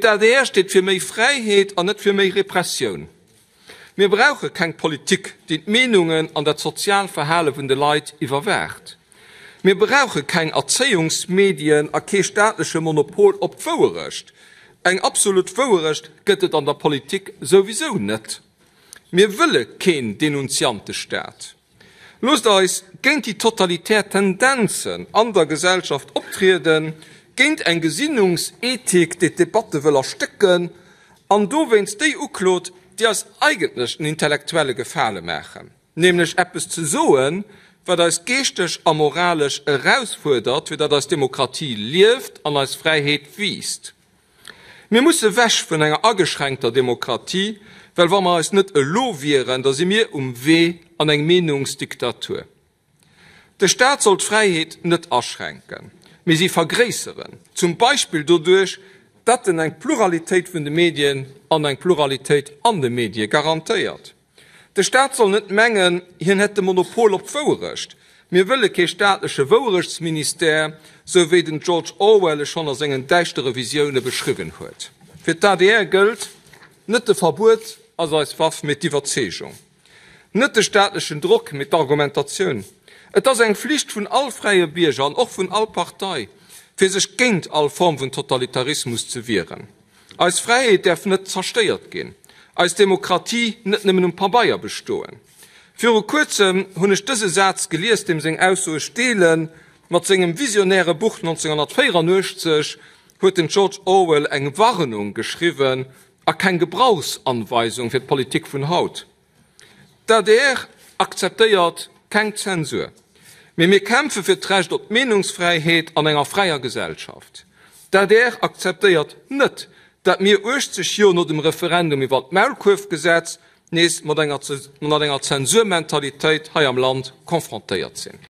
D'adr steet fir méi Fräiheet an net fir méi Repressioun. Mir brauche keng Politik, déi d'Meenungen an dat sozial Verhale vun de Leit iwwerwaacht. Mir brauche keng Erzéiungsmedien a kee staatleche Monopol op d'Wouerecht. Eng absolut Wouerecht gëtt et an der Politik souwisou net. Mir wëlle keen Denunziantestaat. Loosst eis géint déi totalitär Tendenzen an der Gesellschaft optrieden, géint eng Gesinnungsethik, déi d'Debatte wëll erstécken an dowéinst déi uklot, déi eis eigentlech en intellektuelle Gefale maachen, nämlech eppes ze soen, wat eis geeschteg a moralesch erausfuerdert, fir datt eis Demokratie lieft an eis Fräiheet wiisst. Mir musse wech vun enger ageschränkter Demokratie, well wa mer eis net elo wieren, da si mir um Wee an eng Meenungsdiktatur. De Staat soll d'Fräiheet net aschränken, mee si vergréisseren, zum Beispill doduerch, datt en eng Pluralitéit vun de Medien an eng Pluralitéit an de Medie garantéiert. De Staat soll net mengen, hien hätt de Monopol op d'Wouerecht. Mir wëlle kee staatleche Wouerechtsministère, sou wéi den George Orwell e schonn a sengen däischtere Visioune beschriwwen huet. Fir d'ADR gëllt, Net de Verbuet ass eis Waff, mee d'Iwwerzeegung. Net de staatlechen Drock, mee d'Argumentatioun. Et ass eng Flicht vun all fräie Bierger an och vun all Partei, fir sech géint all Form vun Totalitarismus ze wieren. Eis Fräiheet däerf net zerstéiert ginn, eis Demokratie net nëmmen um Pabeier bestoen. Viru kuerzem hunn ech dëse Saz gelies, deem seng Ausso ech deelen. Mat sengem visionäre Buch 1984 huet den George Orwell eng Warnung geschriwwen a keng Gebrauchsanweisung fir d'Politik vun haut. D'adr akzeptéiert keng Zensur, mee mir kämpfe fir d'Recht op d'Meenungsfräiheet an enger fräier Gesellschaft. D'adr akzeptéiert net, dat mir 80 Joer no dem Referendum iwwer d'Maulkuerfgesetz nees mat enger Zensurmentalitéit hei am Land confrontéiert sinn.